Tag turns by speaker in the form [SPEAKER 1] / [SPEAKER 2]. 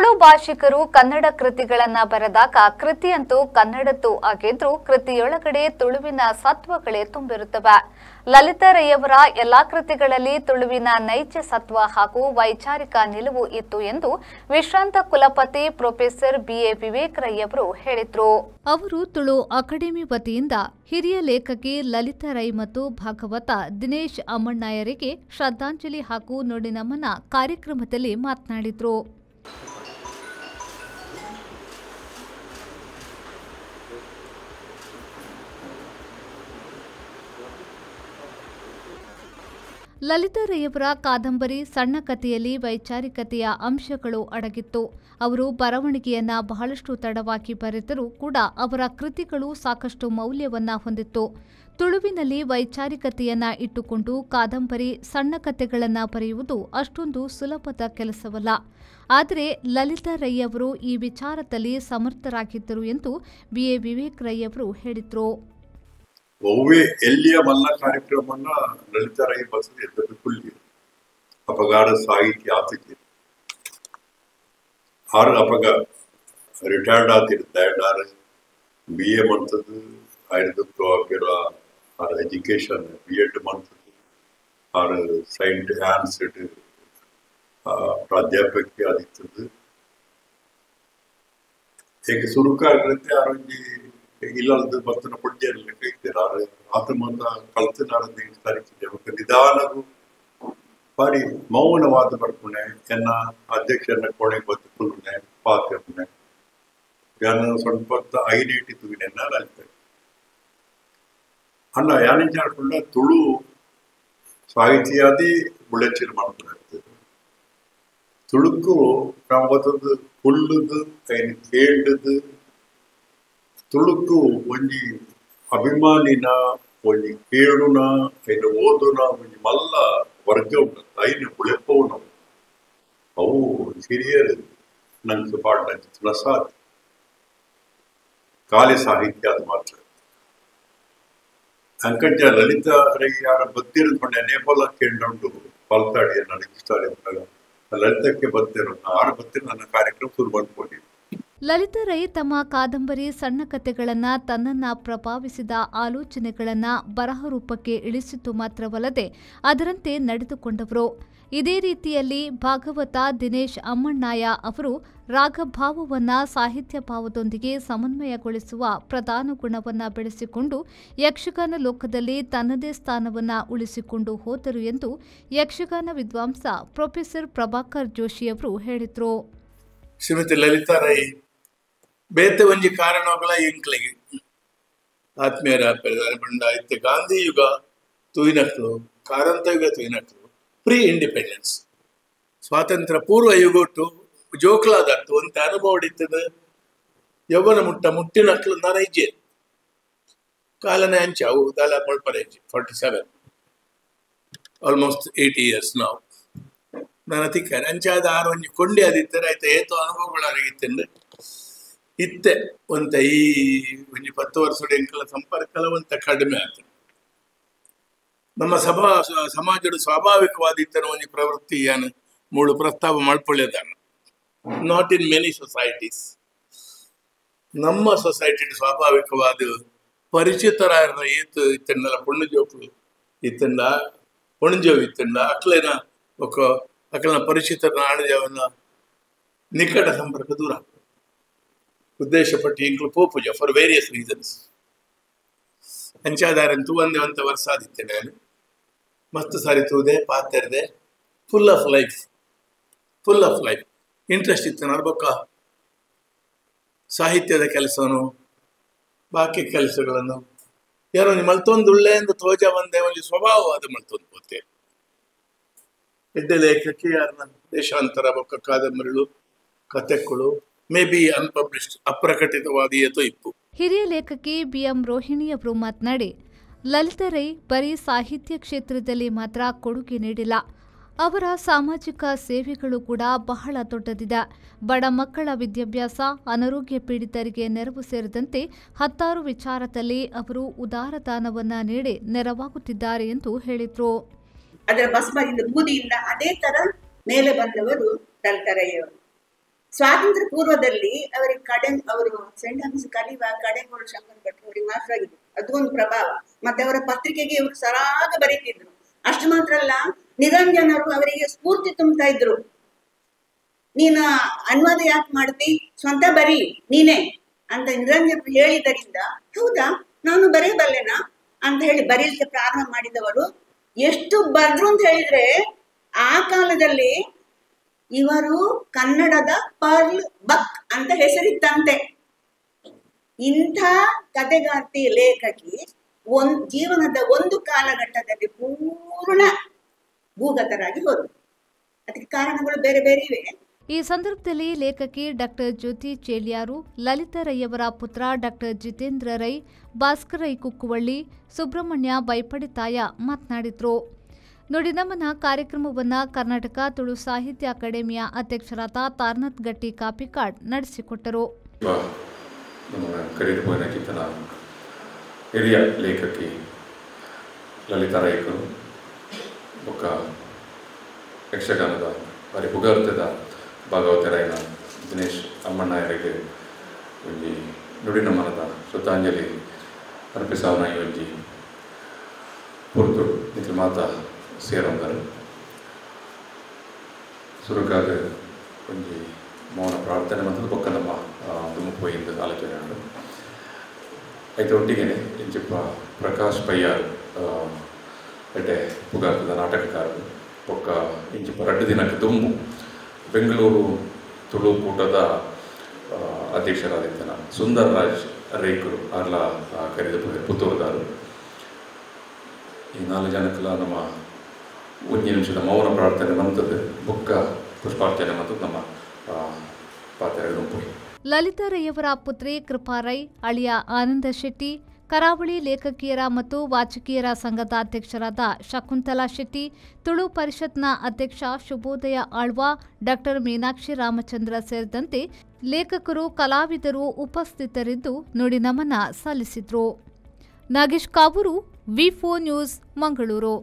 [SPEAKER 1] ತುಳು ಭಾಷಿಕರು ಕನ್ನಡ ಕೃತಿಗಳನ್ನ ಬರೆದಾಗ ಕೃತಿಯಂತೂ ಕನ್ನಡದ್ದು ಆಗಿದ್ರೂ ಕೃತಿಯೊಳಗಡೆ ತುಳುವಿನ ಸತ್ವಗಳೇ ತುಂಬಿರುತ್ತವೆ. ಲಲಿತಾ ರೈಯವರ ಎಲ್ಲಾ ಕೃತಿಗಳಲ್ಲಿ ತುಳುವಿನ ನೈಜ ಸತ್ವ ಹಾಗೂ ವೈಚಾರಿಕ ನಿಲುವು ಇತ್ತು ಎಂದು ವಿಶ್ರಾಂತ ಕುಲಪತಿ ಪ್ರೊಫೆಸರ್ ಬಿಎ ವಿವೇಕ್ ರೈಯವರು ಹೇಳಿದರು. ಅವರು ತುಳು ಅಕಾಡೆಮಿ ವತಿಯಿಂದ ಹಿರಿಯ ಲೇಖಕಿ ಲಲಿತಾ ರೈ ಮತ್ತು ಭಾಗವತ ದಿನೇಶ್ ಅಮ್ಮಣ್ಣಾಯರಿಗೆ ಶ್ರದ್ಧಾಂಜಲಿ ಹಾಗೂ ನುಡಿನಮನ ಕಾರ್ಯಕ್ರಮದಲ್ಲಿ ಮಾತನಾಡಿದರು. ಲಲಿತಾ ರೈಯವರ ಕಾದಂಬರಿ ಸಣ್ಣ ಕಥೆಯಲ್ಲಿ ವೈಚಾರಿಕತೆಯ ಅಂಶಗಳು ಅಡಗಿತ್ತು. ಅವರು ಬರವಣಿಗೆಯನ್ನ ಬಹಳಷ್ಟು ತಡವಾಗಿ ಬರೆದರೂ ಕೂಡ ಅವರ ಕೃತಿಗಳು ಸಾಕಷ್ಟು ಮೌಲ್ಯವನ್ನ ಹೊಂದಿತ್ತು. ತುಳುವಿನಲ್ಲಿ ವೈಚಾರಿಕತೆಯನ್ನ ಇಟ್ಟುಕೊಂಡು ಕಾದಂಬರಿ ಸಣ್ಣ ಕಥೆಗಳನ್ನು ಬರೆಯುವುದು ಅಷ್ಟೊಂದು ಸುಲಭದ ಕೆಲಸವಲ್ಲ. ಆದರೆ ಲಲಿತಾ ರೈಯವರು ಈ ವಿಚಾರದಲ್ಲಿ ಸಮರ್ಥರಾಗಿದ್ದರು ಎಂದು ಬಿಎ ವಿವೇಕ್ ರೈಯವರು ಹೇಳಿದರು.
[SPEAKER 2] ಒವ್ವೇ ಎಲ್ಲಿಯ ಮಲ್ಲ ಕಾರ್ಯಕ್ರಮನ ಲಲಿತಾ ರೈ ಬಸದಿ ಎದ್ದದ್ದು ಕುಲ್ಲಿ ಅಪಗಾರ ಸಾಹಿತ್ಯ ಆತಿಥ್ಯ ಆರು ಅಪಗ ರಿಟೈರ್ಡ್ ಆತಿರ್ತಾರೆ ಬಿ ಎ ಮಾಡ್ತದ್ದು ಆಯ್ದು ಆರ್ ಎಜುಕೇಶನ್ ಬಿ ಎಡ್ ಮಾಡ್ತದ್ದು ಆರ್ ಸೈಂಟ್ ಆನ್ಸ್ ಪ್ರಾಧ್ಯಾಪಕಿ ಆದಿತ್ತದ್ದು. ಈಗ ಸುರುಕಾಗಿರುತ್ತೆ ಆರೋಗ್ಯ ಇಲ್ಲದ ಬರ್ತನ ಪಡ್ಡಿಯಲ್ಲಿ ಕೈತಾರೆ ಆರು ಆತಮಂದ ಕಲ್ತನಾರದ್ದು ತಾರೀಖಿದೆ ನಿಧಾನಗೂ ಬಾರಿ ಮೌನವಾದ ಬರ್ಪುಣೆ ಎನ್ನ ಅಧ್ಯಕ್ಷರನ್ನ ಕೋಣೆಗೆ ಬತ್ತು ಕುಲ್ಲುನೆ ಪಾತ್ರನೆ ಯಾನ ಸ್ವಲ್ಪ ಐನೇಟಿ ತುವಿನೆನ್ನ ಲಲಿತ ಅಣ್ಣ ಯಾನಿಂಚಾಡ್ಕೊಂಡ ತುಳು ಸಾಹಿತ್ಯಾದಿ ಬುಳೆಚಿಲ್ ಮಾಡ್ಕೊಂಡಿರ್ತದೆ. ತುಳುಕು ನಾವು ಬತ್ತದು ಕುಲ್ಲುದು ಐನು ಕೇಳುದು ತುಳುಕು ಒಂಜಿ ಅಭಿಮಾನಿನ ಒಂಜಿ ಕೇಳುನ ಐನು ಓದುನ ಒಂಜಿ ಮಲ್ಲ ವರ್ಗ ಉಂಟು ಐನು ಬುಳೆಪವುನ ಅವು ಹಿರಿಯರು ನಂಗೆ ಪಾಡ್ನ ತುಳಸಾತ್ ಕಾಲಿ ಸಾಹಿತ್ಯ ಅದು ಮಾತ್ರ. ಅಂಕಂಚ ಲಲಿತಾ ರೈ ಯಾರ ಬತ್ತಿರೋದು ಪಂಡೆ ನೇಪಾಳ ಕೇಂದ್ರ ಪಾಲ್ತಾಡಿ ನನಗೆ ಇಷ್ಟ ಲಲಿತಕ್ಕೆ ಬತ್ತಿರೋ ಆರು ಬತ್ತಿರ ನನ್ನ ಕಾರ್ಯಕ್ರಮ ಶುರು ಮಾಡ್ಕೊಂಡಿದ್ದೆ.
[SPEAKER 1] ಲಲಿತಾ ರೈ ತಮ್ಮ ಕಾದಂಬರಿ ಸಣ್ಣ ಕಥೆಗಳನ್ನು ತನ್ನನ್ನು ಪ್ರಭಾವಿಸಿದ ಆಲೋಚನೆಗಳನ್ನು ಬರಹ ರೂಪಕ್ಕೆ ಇಳಿಸಿತು ಮಾತ್ರವಲ್ಲದೆ ಅದರಂತೆ ನಡೆದುಕೊಂಡವರು. ಇದೇ ರೀತಿಯಲ್ಲಿ ಭಾಗವತ ದಿನೇಶ್ ಅಮ್ಮಣ್ಣಾಯ ಅವರು ರಾಗಭಾವವನ್ನು ಸಾಹಿತ್ಯ ಭಾವದೊಂದಿಗೆ ಸಮನ್ವಯಗೊಳಿಸುವ ಪ್ರಧಾನ ಗುಣವನ್ನು ಬೆಳೆಸಿಕೊಂಡು ಯಕ್ಷಗಾನ ಲೋಕದಲ್ಲಿ ತನ್ನದೇ ಸ್ಥಾನವನ್ನು ಉಳಿಸಿಕೊಂಡು ಹೋದರು ಎಂದು ಯಕ್ಷಗಾನ ವಿದ್ವಾಂಸ ಪ್ರೊಫೆಸರ್ ಪ್ರಭಾಕರ್ ಜೋಶಿಯವರು ಹೇಳಿದರು.
[SPEAKER 3] ಶ್ರೀಮತಿ ಲಲಿತಾ ರೈ ಬೇತೆ ಒಂಜಿ ಕಾರಣಗಳ ಎಂಕ್ಲೆಗೆ ಆತ್ಮೀಯರ ಪಂಡ ಇತ್ತೆ ಗಾಂಧಿ ಯುಗ ತೂಯಿನಕ್ಲು ಕಾರಂತ ಯುಗ ತೂಯಿನಕ್ಲು ಪ್ರೀ ಇಂಡಿಪೆಂಡೆನ್ಸ್ ಸ್ವಾತಂತ್ರ್ಯ ಪೂರ್ವ ಯುಗೊಟ್ಟು ಜೋಕ್ಲಾದಟ್ಟು ಅಂತ ಅನುಭವ ಇತ್ತದ ಯೌವನ ಮುಟ್ಟ ಮುಟ್ಟಿನಕ್ಲು ನಾನು ಇಜ್ಜೆ ಕಾಲನೆ ಅಂಚೆ ಅವು ದಾಲ ಮಲ್ಪರೆ 47 ಆಲ್ಮೋಸ್ಟ್ 80 ಇಯರ್ಸ್ ನಾವು ನಾನು ತಿಕ್ಕ ಅಂಚಾದ ಆರು ಒಂಜಿ ಕೊಂಡಿ ಆದಿತ್ತಾರೆ ಆಯ್ತಾ ಏತೋ ಅನುಭವಗಳಾಗಿತ್ತೆಂದು ಇತ್ತೆ ಒಂತ ಈ ಒಂಜಿ 10 ವರ್ಷದ ಎಂಕಲ ಸಂಪರ್ಕಲ ಒಂತ ಕಡಿಮೆ ಆಯ್ತು. ನಮ್ಮ ಸಭಾ ಸಮಾಜದ ಸ್ವಾಭಾವಿಕವಾದ ಇತ್ತನ ಒಂಜಿ ಪ್ರವೃತ್ತಿ ಏನು ಮೂಳು ಪ್ರಸ್ತಾವ ಮಾಡ್ಕೊಳ್ಳೇದಾನ not in many societies. ನಮ್ಮ ಸೊಸೈಟಿ ಸ್ವಾಭಾವಿಕವಾದ ಪರಿಚಿತರ ಏತು ಇತ್ತಂಡಲ್ಲ ಪೊಣ್ಣು ಜೋಕ್ಲು ಇತ್ತಂಡ ಪೊಣಜೋವು ಇತ್ತಂಡ ಅಕ್ಲೇನ ఒక ಅಕಲನ ಪರಿಚಿತರ ಆಣಜವನ್ನ ನಿಕಟ ಸಂಪರ್ಕ ದೂರ ಉದ್ದೇಶಪಟ್ಟು ಇಂಕ್ಲು ಪೋಪುಜ ಫಾರ್ ವೇರಿಯಸ್ ರೀಸನ್ಸ್ ಅಂಚಾದಾರಂತೂ ಒಂದೇ ಒಂತ ವರ್ಷ ಆದಿತ್ತೆ ನಾನು ಮಸ್ತ್ ಸಾರಿ ತೂದೆ ಪಾತೆರ್ದೆ full of life full of life interest ಇತ್ತು ನಡ್ಬೊಕ್ಕ ಸಾಹಿತ್ಯದ ಕೆಲಸನು ಬಾಕಿ ಕೆಲಸಗಳನ್ನು ಯಾರೋ ಮಲ್ತೊಂದುಳ್ಳೆ ಎಂದು ತೋಜ ಬಂದೆ ಒಂದು ಸ್ವಭಾವವಾದ ಮಲ್ತೊಂದು ಪೋತೆ ಎಡ್ಡೆ ಲೇಖಕಿ ಯಾರನ್ನ ದೇಶಾಂತರ ಬೊಕ್ಕ ಕಾದಂಬರಿಗಳು ಕಥೆಗಳು ಮೇ ಬಿ ಅನ್ಪಬ್ಲಿಷ್ಡ್ ಅಪ್ರಕಟಿತವಾದ ಏತೋ ಇಪ್ಪು.
[SPEAKER 1] ಹಿರಿಯ ಲೇಖಕಿ ಬಿಎಂ ರೋಹಿಣಿಯವರು ಮಾತನಾಡಿ ಲಲಿತಾ ರೈ ಬರೀ ಸಾಹಿತ್ಯ ಕ್ಷೇತ್ರದಲ್ಲಿ ಮಾತ್ರ ಕೊಡುಗೆ ನೀಡಿಲ್ಲ, ಅವರ ಸಾಮಾಜಿಕ ಸೇವೆಗಳು ಕೂಡ ಬಹಳ ದೊಡ್ಡದಿದೆ. ಬಡ ಮಕ್ಕಳ ವಿದ್ಯಾಭ್ಯಾಸ, ಅನಾರೋಗ್ಯ ಪೀಡಿತರಿಗೆ ನೆರವು ಸೇರಿದಂತೆ ಹತ್ತಾರು ವಿಚಾರದಲ್ಲಿ ಅವರು ಉದಾರದಾನವನ್ನು ನೀಡಿ ನೆರವಾಗುತ್ತಿದ್ದಾರೆ ಎಂದು ಹೇಳಿದರು.
[SPEAKER 4] ಅದರ ಭಸ್ಮದಿಂದ ಬೂದಿಯಿಂದ ಅದೇ ತರ ಮೇಲೆ ಬಂದವರು ಲಲಿತಾ ರೈ ಅವರು. ಸ್ವಾತಂತ್ರ್ಯ ಪೂರ್ವದಲ್ಲಿ ಅವರಿಗೆ ಕಡೆ ಅವರು ಸೆಂಟ್ ಥಾಮಸ್ ಕಲಿಯುವ ಕಡೆಗೋಳು ಶಂಕರ ಭಟ್ರು ಅವರಿಗೆ ಮಾತ್ರ ಆಗಿದ್ರು. ಅದು ಒಂದು ಪ್ರಭಾವ. ಮತ್ತೆ ಅವರ ಪತ್ರಿಕೆಗೆ ಇವರು ಸರಾಗ ಬರೀತಿದ್ರು. ಅಷ್ಟು ಮಾತ್ರ ಅಲ್ಲ, ನಿರಂಜನರು ಅವರಿಗೆ ಸ್ಫೂರ್ತಿ ತುಂಬ್ತಾ ಇದ್ರು. ನೀನು ಅನುವಾದ ಯಾಕೆ ಮಾಡ್ತಿ, ಸ್ವಂತ ಬರೀ ನೀನೇ ಅಂತ ನಿರಂಜನರು ಹೇಳಿದರಿಂದ, ಹೌದಾ ನಾನು ಬರೆಯಬಲ್ಲೆನಾ ಅಂತ ಹೇಳಿ ಬರೀಲಿಕ್ಕೆ ಪ್ರಾರಂಭ ಮಾಡಿದವರು ಎಷ್ಟು ಬರ್ದ್ರು ಅಂತ ಹೇಳಿದ್ರೆ, ಆ ಕಾಲದಲ್ಲಿ ಇವರು ಕನ್ನಡದ ಪರ್ಲ್ ಬಕ್ ಅಂತ ಹೆಸರಿತ್ತಂತೆ. ಇಂಥ ಕಥೆಗಾರ್ತಿ ಲೇಖಕಿ ಜೀವನದ ಒಂದು ಕಾಲಘಟ್ಟದಲ್ಲಿ ಪೂರ್ಣ ಭೂಗತರಾಗಿ ಹೋದರು. ಅದಕ್ಕೆ ಕಾರಣಗಳು ಬೇರೆ ಬೇರೆ ಇವೆ.
[SPEAKER 1] ಈ ಸಂದರ್ಭದಲ್ಲಿ ಲೇಖಕಿ ಡಾಕ್ಟರ್ ಜ್ಯೋತಿ ಚೇಲಿಯಾರು, ಲಲಿತಾ ರೈಯವರ ಪುತ್ರ ಡಾಕ್ಟರ್ ಜಿತೇಂದ್ರ ರೈ, ಭಾಸ್ಕರ್ ರೈ ಕುಕ್ಕುವಳ್ಳಿ, ಸುಬ್ರಹ್ಮಣ್ಯ ಬೈಪಡಿತಾಯ ಮಾತನಾಡಿದರು. ನುಡಿನಮನ ಕಾರ್ಯಕ್ರಮವನ್ನು ಕರ್ನಾಟಕ ತುಳು ಸಾಹಿತ್ಯ ಅಕಾಡೆಮಿಯ ಅಧ್ಯಕ್ಷರಾದ ತಾರನಾಥ್ ಗಟ್ಟಿ ಕಾಪಿಕಾಡ್ ನಡೆಸಿಕೊಟ್ಟರು.
[SPEAKER 5] ಹಿರಿಯ ಲೇಖಕಿ ಲಲಿತಾ ರೈಕರು ಬೊಕ್ಕ ಯಕ್ಷಗಾನದ ಬಾರಿ ಪುಗಾರ್ತದ ಭಾಗವತರಾಯನ ದಿನೇಶ್ ಅಮ್ಮಣ್ಣಾಯರಿಗೆ ಒಂಜಿ ನುಡಿನಮನದ ಶ್ರದ್ಧಾಂಜಲಿ ಅರ್ಪಿಸಾವನ ಒಂಜಿ ಪೊರ್ತು ನಿಖಿಲ್ ಮಾತಾ ಸೇರೊಂದರು. ಸುರುಕಾದ ಒಂಜಿ ಮೌನ ಪ್ರಾರ್ಥನೆ ಮತ್ತು ಬೊಕ್ಕ ನಮ್ಮ ತುಮುಪೋಯಿಂದ ಆಲೋಚನೆ ಉಂಟು. ಐತ ಒಟ್ಟಿಗೆನೆ ಇಂಚಿಪ್ಪ ಪ್ರಕಾಶ್ ಪಯ್ಯಾರು ಎಡ್ಡೆ ಪುಗಾರ್ತದ ನಾಟಕಕಾರರು ಬೊಕ್ಕ ಇಂಚಿಪ್ಪ 2 ದಿನಕ್ಕೆ ದುಂಬು ಬೆಂಗಳೂರು ತುಳು ಕೂಟದ ಅಧ್ಯಕ್ಷರಾದಿತ್ತನ ಸುಂದರ್ ರಾಜ್ ರೇಖರು ಅರ್ಲ ಕರೆದು ಪುತ್ತೂರುದಾರು. ಈ 4 ಜನಕ್ಕೆಲ್ಲ ನಮ್ಮ 1 ನಿಮಿಷದ ಮೌನ ಪ್ರಾರ್ಥನೆ ಮಂತದ್ದು ಬೊಕ್ಕ ಪುಷ್ಪಾರ್ಚನೆ ಮತ್ತು ನಮ್ಮ ಪಾತ್ರೆಗಳು.
[SPEAKER 1] ಲಲಿತಾ ರೈಯವರ ಪುತ್ರಿ ಕೃಪಾ ರೈ, ಅಳಿಯ ಆನಂದ ಶೆಟ್ಟಿ, ಕರಾವಳಿ ಲೇಖಕಿಯರ ಮತ್ತು ವಾಚಕಿಯರ ಸಂಘದ ಅಧ್ಯಕ್ಷರಾದ ಶಕುಂತಲಾ ಶೆಟ್ಟಿ, ತುಳು ಪರಿಷತ್ನ ಅಧ್ಯಕ್ಷ ಶುಭೋದಯ ಆಳ್ವಾ, ಡಾಕ್ಟರ್ ಮೀನಾಕ್ಷಿ ರಾಮಚಂದ್ರ ಸೇರಿದಂತೆ ಲೇಖಕರು, ಕಲಾವಿದರು ಉಪಸ್ಥಿತರಿದ್ದು ನುಡಿನಮನ ಸಲ್ಲಿಸಿದರು. Nagesh Kavoor, V4 news, Mangaluru.